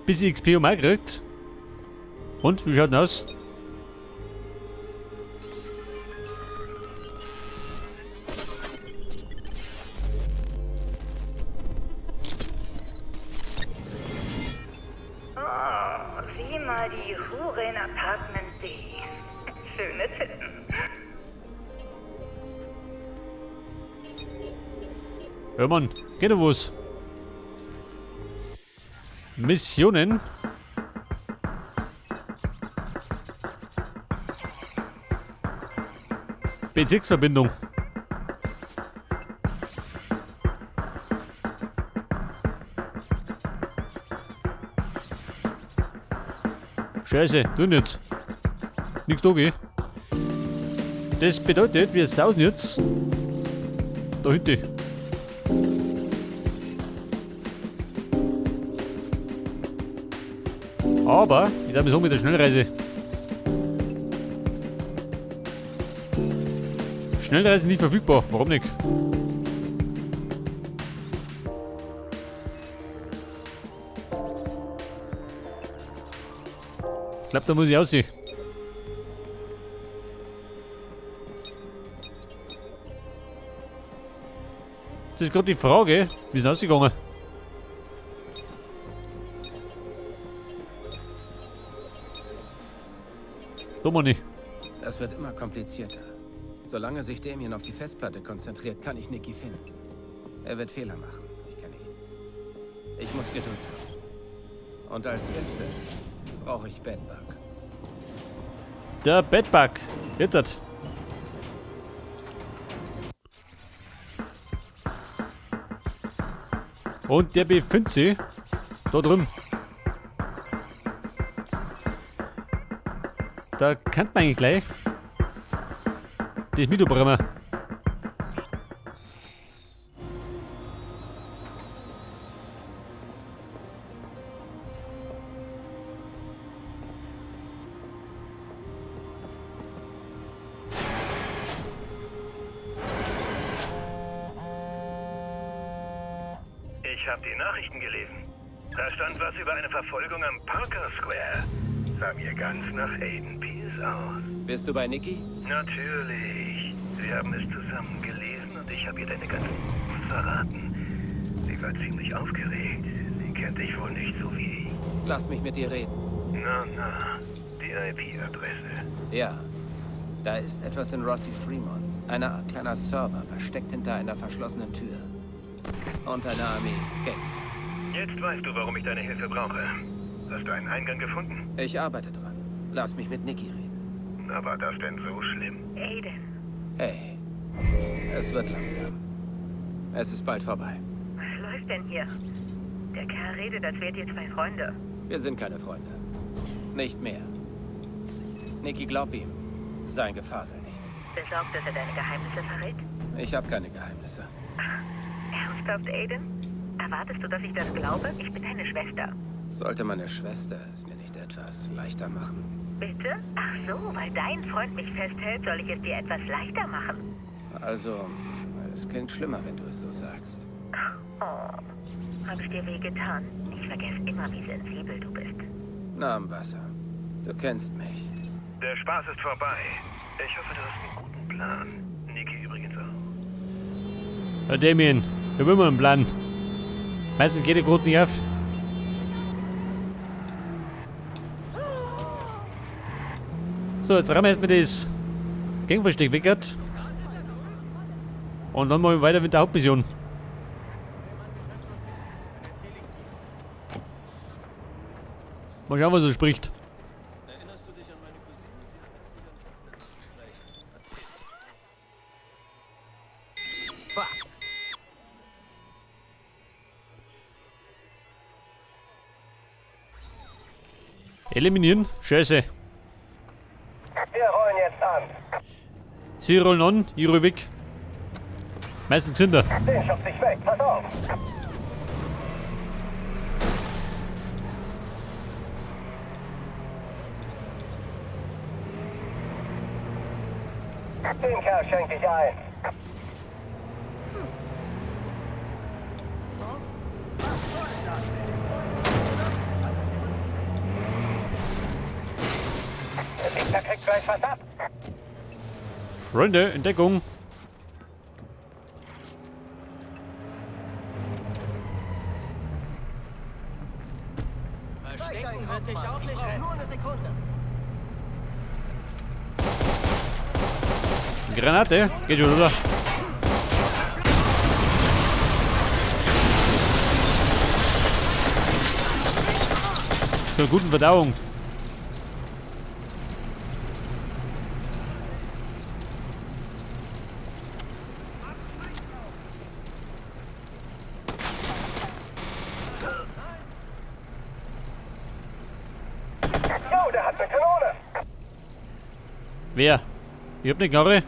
Bisschen XP um gekriegt. Und, wie schaut denn aus? Oh, sieh mal die Hure in Apartment D. Schöne Titten. Ja, Mann, geht doch was. Missionen. Bezirksverbindung. Scheiße, du nicht. Nix da, gell? Das bedeutet, wir sausen jetzt da hinten. Aber ich darf mich so mit der Schnellreise. Schnellreise nicht verfügbar. Warum nicht? Ich glaub, da muss ich aussehen. Das ist gerade die Frage, wie ist denn ausgegangen? Domani. Das wird immer komplizierter. Solange sich Damien auf die Festplatte konzentriert, kann ich Nicky finden. Er wird Fehler machen. Ich kenne ihn. Ich muss Geduld haben. Und als erstes brauche ich Bedbug. Der Bedbug. Jetzt. Und der befindet sich da drin. Da kann man eigentlich gleich das mitbringen. Ich habe die Nachrichten gelesen. Da stand was über eine Verfolgung am Parker Square. Sah mir ganz nach Aiden Pearce aus. Bist du bei Nicky? Natürlich. Wir haben es zusammen gelesen und ich habe ihr deine ganzen verraten. Sie war ziemlich aufgeregt. Sie kennt dich wohl nicht so wie ich. Lass mich mit dir reden. Na, na. Die IP-Adresse. Ja. Da ist etwas in Rossi Fremont. Eine Art kleiner Server, versteckt hinter einer verschlossenen Tür. Und eine Armee Gangster. Jetzt weißt du, warum ich deine Hilfe brauche. Hast du einen Eingang gefunden? Ich arbeite dran. Lass mich mit Nicky reden. Na, war das denn so schlimm? Aiden, Hey, es wird langsam. Es ist bald vorbei. was läuft denn hier? Der Kerl redet, als wärt ihr zwei Freunde. Wir sind keine Freunde. Nicht mehr. Nicky, glaub ihm. Sein Gefasel nicht. Besorgt, dass er deine Geheimnisse verrät? Ich habe keine Geheimnisse. Ernsthaft, Aiden? Erwartest du, dass ich das glaube? Ich bin deine Schwester. Sollte meine Schwester es mir nicht etwas leichter machen? Bitte? Ach so, weil dein Freund mich festhält, soll ich es dir etwas leichter machen. Also, es klingt schlimmer, wenn du es so sagst. Oh, hab ich dir wehgetan? Ich vergesse immer, wie sensibel du bist. Na am Wasser. Du kennst mich. Der Spaß ist vorbei. Ich hoffe, du hast einen guten Plan. Nicky übrigens auch. Ja, Damien, wir haben immer einen Plan. Meistens geht der gerade nicht auf. So, jetzt rammen wir erstmal das Gangversteck weg. Und dann machen wir weiter mit der Hauptmission. Mal schauen, was er spricht. Eliminieren? Scheiße. Wir rollen jetzt an. Sie rollen an, ich roll weg. Meistens sind er. Den schubst ich weg. Pass auf. Den Kerl schenke ich ein. gleich was ab. Freunde, Entdeckung. Verstecken wird dich auch nicht retten. Nur eine Sekunde. Granate, geht schon, oder? Zur guten Verdauung. Jo, der hat eine Kanone. Wer? Ich hab ne Knarre.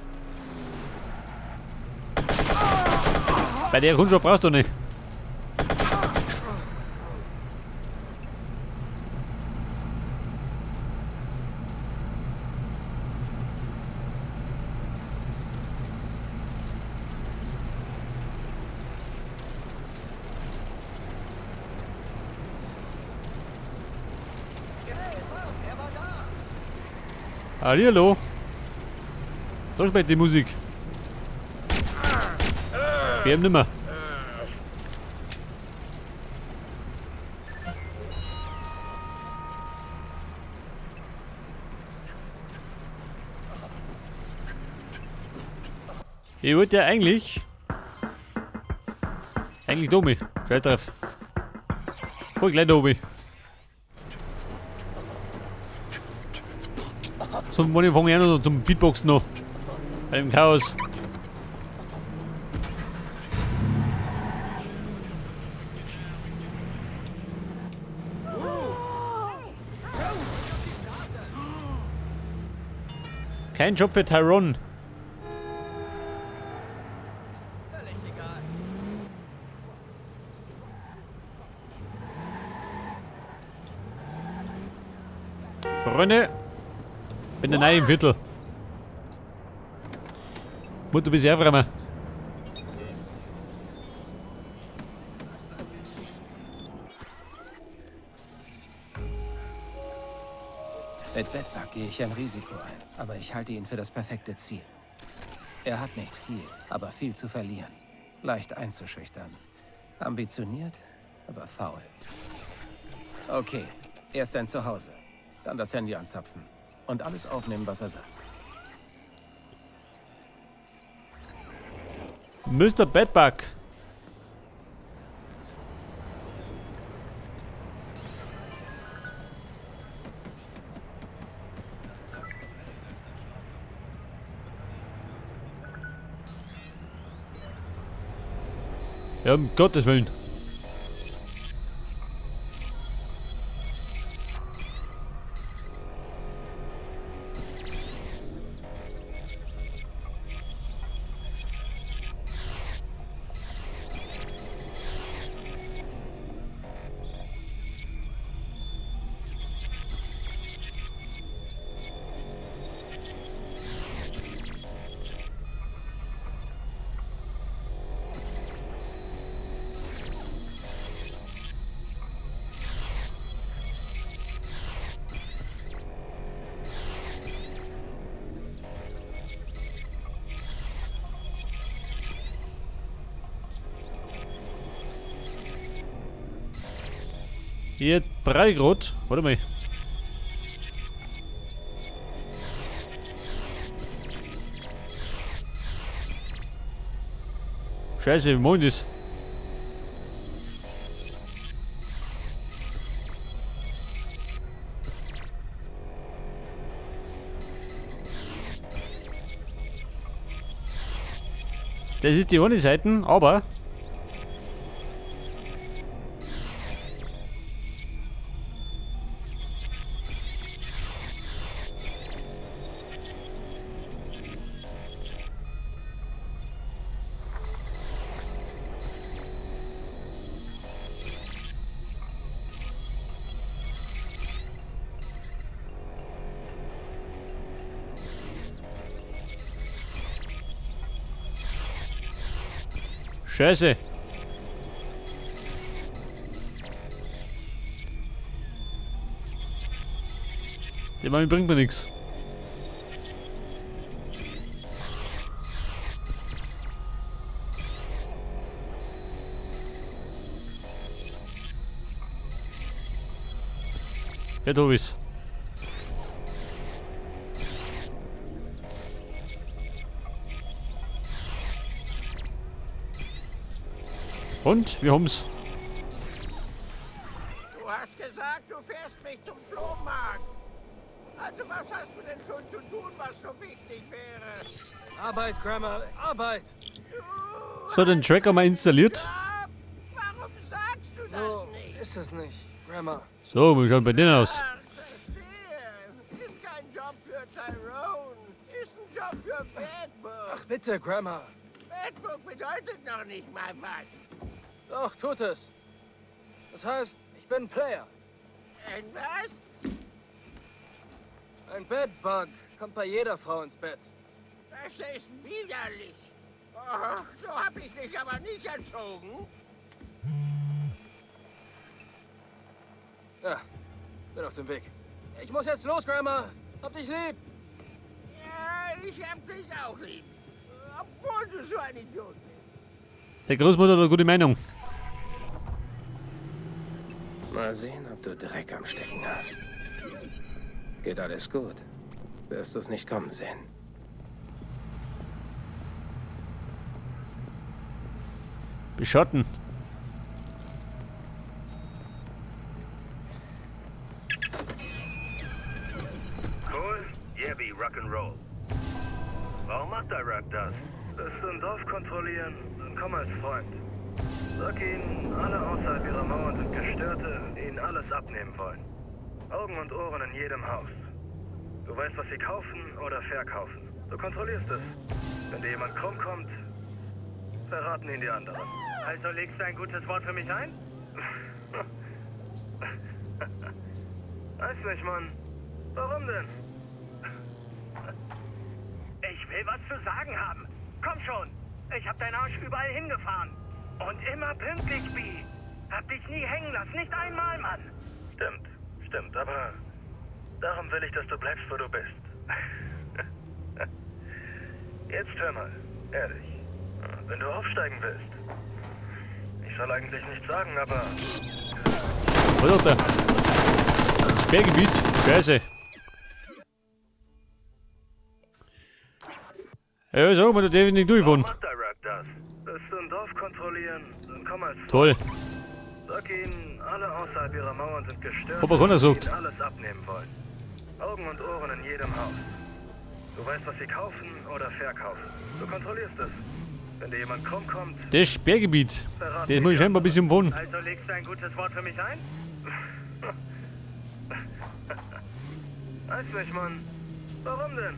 Bei der Kundschaft brauchst du nicht. Hallihallo. Da spielt die Musik. Wir haben nimmer. Ich wollte ja eigentlich Domi. Scheiß drauf. Voll gleich Domi. So, ich fange ich noch zum Beatboxen noch. Bei dem Chaos. Kein Job für Tyrone. Freunde, bin der neue im Viertel. Muss du bis herfragen. Mit Bedbug gehe ich ein Risiko ein, aber ich halte ihn für das perfekte Ziel. Er hat nicht viel, aber viel zu verlieren. Leicht einzuschüchtern. Ambitioniert, aber faul. Okay, erst sein Zuhause, dann das Handy anzapfen und alles aufnehmen, was er sagt. Mr. Bedbug. Ja, um Gottes Willen. Hier 3 Grad. Warte mal. Scheiße, wie Mond ist. Das ist die eine Seite, aber Scheiße. Der Mann bringt mir nichts. Ja, du bist. Und wir haben's. Du hast gesagt, du fährst mich zum Flohmarkt. Also was hast du denn schon zu tun, was so wichtig wäre? Arbeit, Grandma, Arbeit! So, den Tracker mal installiert. Warum sagst du das So nicht? ist es nicht, Grandma. So, wie schaut bei denen aus? Ach, verstehe. Ist kein Job für Tyrone. Ist ein Job für Bedbug. Ach bitte, Grandma. Bedbug bedeutet noch nicht mal was. Doch, tut es. Das heißt, ich bin ein Player. Ein was? Ein Bedbug kommt bei jeder Frau ins Bett. Das ist widerlich. Oh, so hab ich dich aber nicht erzogen. Ja, bin auf dem Weg. Ich muss jetzt los, Grandma. Hab dich lieb. Ja, ich hab dich auch lieb. Obwohl du so ein Idiot bist. Der Großmutter hat eine gute Meinung. Mal sehen, ob du Dreck am Stecken hast. Geht alles gut. Wirst du es nicht kommen sehen. Beschotten. Cool? Yeah, be Rock'n'Roll. Warum macht Iraq das? Willst du ein Dorf kontrollieren? Dann komm als Freund. Sag ihnen, alle außerhalb ihrer Mauern sind Gestörte, die ihnen alles abnehmen wollen. Augen und Ohren in jedem Haus. Du weißt, was sie kaufen oder verkaufen. Du kontrollierst es. Wenn dir jemand krumm kommt, verraten ihn die anderen. Also legst du ein gutes Wort für mich ein? Weiß nicht, Mann. Warum denn? Ich will was zu sagen haben. Komm schon. Ich hab deinen Arsch überall hingefahren. Und immer pünktlich, Bi. Hab dich nie hängen lassen. Nicht einmal, Mann. Stimmt, stimmt, aber darum will ich, dass du bleibst, wo du bist. Jetzt hör mal, ehrlich. Wenn du aufsteigen willst. Ich soll eigentlich nichts sagen, aber Was hat der? Sperrgebiet? Scheiße. Ja, sag mal, da darf ich nicht durchfahren. macht Iraq das? Willst du ein Dorf kontrollieren? Dann komm als Toll. Sag ihnen, alle außerhalb ihrer Mauern sind gestört, Hab er keiner die gesagt. ihnen alles abnehmen wollen. Augen und Ohren in jedem Haus. Du weißt, was sie kaufen oder verkaufen. Du kontrollierst es. Wenn dir jemand krumm kommt, Das Sperrgebiet. verraten Das muss ich die scheinbar ein bisschen umfahren. Also legst du ein gutes Wort für mich ein? Weiß nicht, Mann. Warum denn?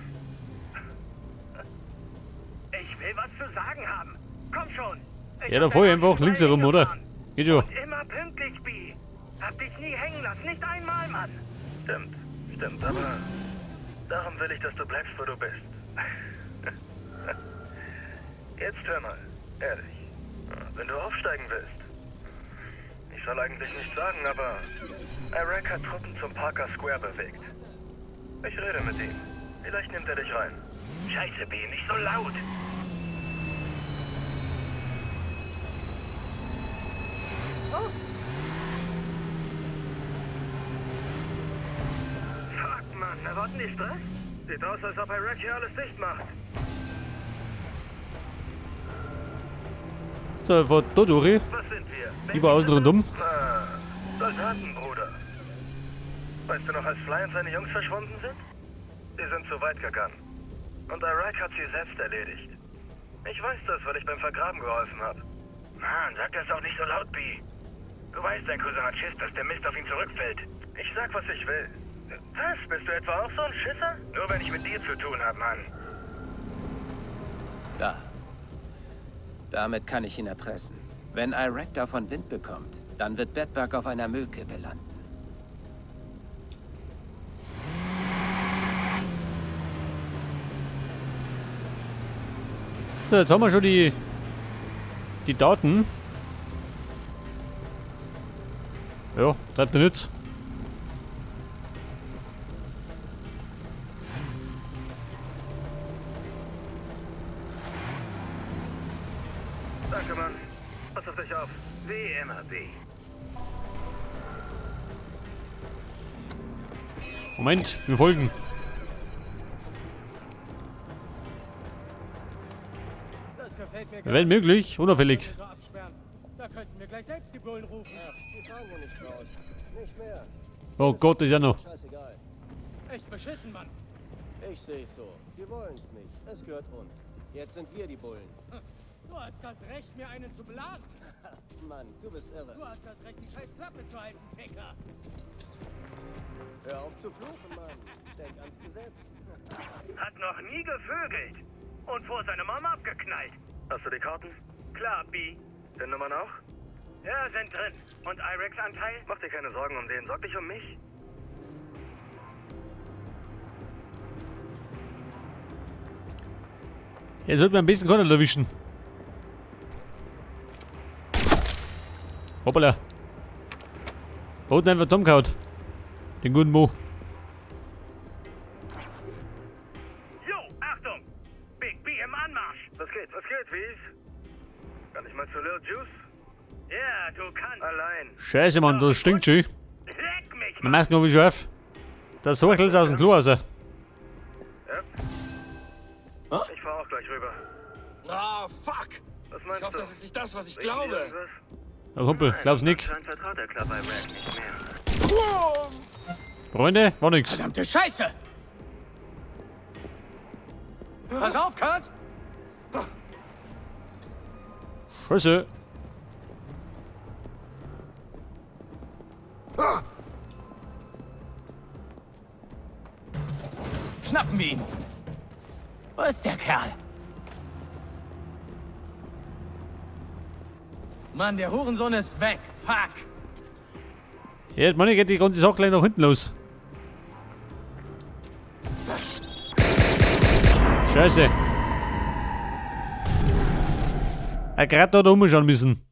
Ich will was zu sagen haben. Komm schon. Ich Ja, da hab fahr ich deinen einfach Arsch links überall herum, oder? hingefahren. Geht schon. Und immer pünktlich, Bi. Hab dich nie hängen lassen. Nicht einmal, Mann. Stimmt, stimmt, aber darum will ich, dass du bleibst, wo du bist. Jetzt hör mal, ehrlich. Wenn du aufsteigen willst. Ich soll eigentlich nichts sagen, aber Iraq hat Truppen zum Parker Square bewegt. Ich rede mit ihm. Vielleicht nimmt er dich rein. Scheiße, B, nicht so laut. Fuck, Mann, erwarten die Stress? Sieht aus, als ob Iraq hier alles dicht macht. So, ich fahr da durch. Was sind wir? Ich war außen rundum. Ah, Soldaten, Bruder. Weißt du noch, als Fly und seine Jungs verschwunden sind? Sie sind zu weit gegangen. Und Iraq hat sie selbst erledigt. Ich weiß das, weil ich beim Vergraben geholfen habe. Mann, sag das auch nicht so laut, B. Du weißt, dein Cousin hat Schiss, dass der Mist auf ihn zurückfällt. Ich sag, was ich will. Was? Bist du etwa auch so ein Schisser? Nur wenn ich mit dir zu tun habe, Mann. Da. Damit kann ich ihn erpressen. Wenn Iraq davon Wind bekommt, dann wird Bedbug auf einer Müllkippe landen. So, jetzt haben wir schon die Daten. Ja, treibt er nichts. Danke, Mann. Pass auf dich auf. Wie immer, B. Moment, wir folgen. Das gefällt mir gar Wenn möglich, unauffällig. nicht. So absperren. Da könnten wir gleich selbst die Bullen rufen. Ach, die fahren ja nicht raus. Nicht mehr. Oh Gott, ist ja noch. Scheißegal. Echt beschissen, Mann. Ich seh's so. Wir wollen's nicht. Es gehört uns. Jetzt sind wir die Bullen. Du hast das Recht, mir einen zu blasen. Mann, du bist irre. Du hast das Recht, die scheiß Klappe zu halten, Ficker. Hör auf zu fluchen, Mann. Denk ans Gesetz. Hat noch nie gevögelt. Und vor seine Mama abgeknallt. Hast du die Karten? Klar, B. Den Nummern auch? Ja, sind drin. Und Irex Anteil? Mach dir keine Sorgen um den. Sorg dich um mich. Er sollte mir ein bisschen Corner erwischen. Hoppala. Da unten einfach zusammengehauen. Den guten Mo. Jo, Achtung! Big B im Anmarsch. Was geht? Was geht, Wies? Kann ich mal zu Lil Juice? Ja, du kannst. Allein. Scheiße, Mann, das stinkt schön. Leck mich, Mein Masken hab ich schon auf. Das Sorchel ist aus dem Klo raus. Ja. Ich fahr auch gleich rüber. Ah, fuck! Was meinst Ich hoffe, du? das ist nicht das, was ich Riechen die glaube. irgendwas? Na Kumpel, glaub's nicht. Anscheinend vertraut der Club Iraq nicht mehr. Freunde, war nix. Verdammte Scheiße! Pass auf, Kurt! Scheiße. Schnappen wir ihn! Wo ist der Kerl? Mann, der Hurensohn ist weg. Fuck! Ja, Mann, geht die ganze Sache gleich nach hinten los. Scheiße. Er gerade da rumschauen müssen.